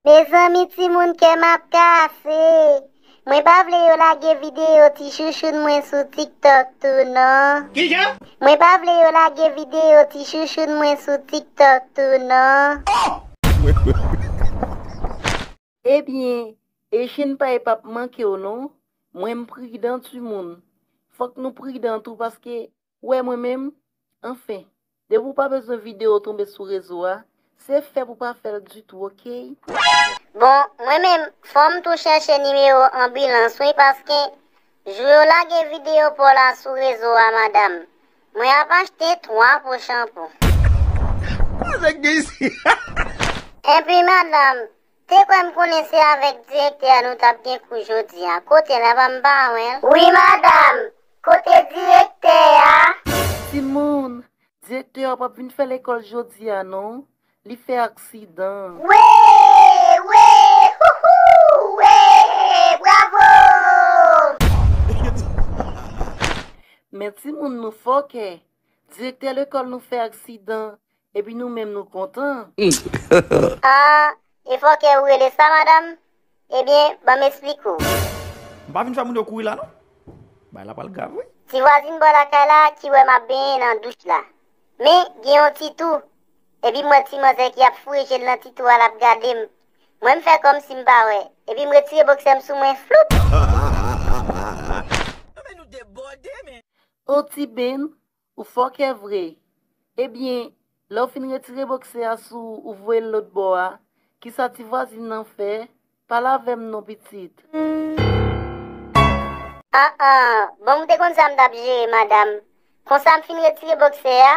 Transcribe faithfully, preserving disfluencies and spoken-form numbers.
Mezanmi, timoun, kè m ap kase. Mwen pa vle yo lage videyo ti chouchoun mwen sou TikTok tou non. Kijan? Mwen pa vle yo lage videyo ti chouchoun mwen sou TikTok tou non. Ebyen, Echin pa e p ap manke w non. Mwen m pridan timoun. Fòk nou pridan tou paske, w wè mwen menm, anfen, depi w pa bezwen videyo tonbe sou rezo a, se fè pou w pa fè l ditou, oke? Bon, mwen menm, fò m tou chèche nimewo anbilans wi, paske jou yo lage videyo pa w la sou rezo a, madanm, mwen ap achte twa po chanpou. Epi madanm, te kwè m konnen se avèk direktè a nou t ap gen kou jodi a. Kote l, apa m pa wè l? Wi, madanm, kote direktè a? Timoun, direktè a p ap vin fè lekòl jodi a non. Li fè aksidan. Wi, wi, houhou, wi, bravo! Men timoun, nou fòkè. Direktè lekòl nou fè aksidan, epi nou menm nou kontan. Ah, e fòkè ou rele sa, madanm? Ebyen, ban m esplike w. M pa vin fè moun yo kouri la non. Bagay la pral grav wi. Ti vwazin bò lakay la ki wè m ap benyen nan douch la. Men, gen yon ti tou. Epi m wè ti manzè ki ap foure je l nan ti tou a, l ap gade m. Mwen, m fè kòmsi m pa wè. Epi m retire bòksè m sou mwen, floup! O Ti Ben, ou fòkè vre. Ebyen, lè w fin retire bòksè a sou ou, ou voye l lòt bò a, kisa ti vwazin nan fè? Pale avè m non, pitit. An an, bon, m te konn sa m t ap jere, madanm. Konsa m fin retire bòksè a,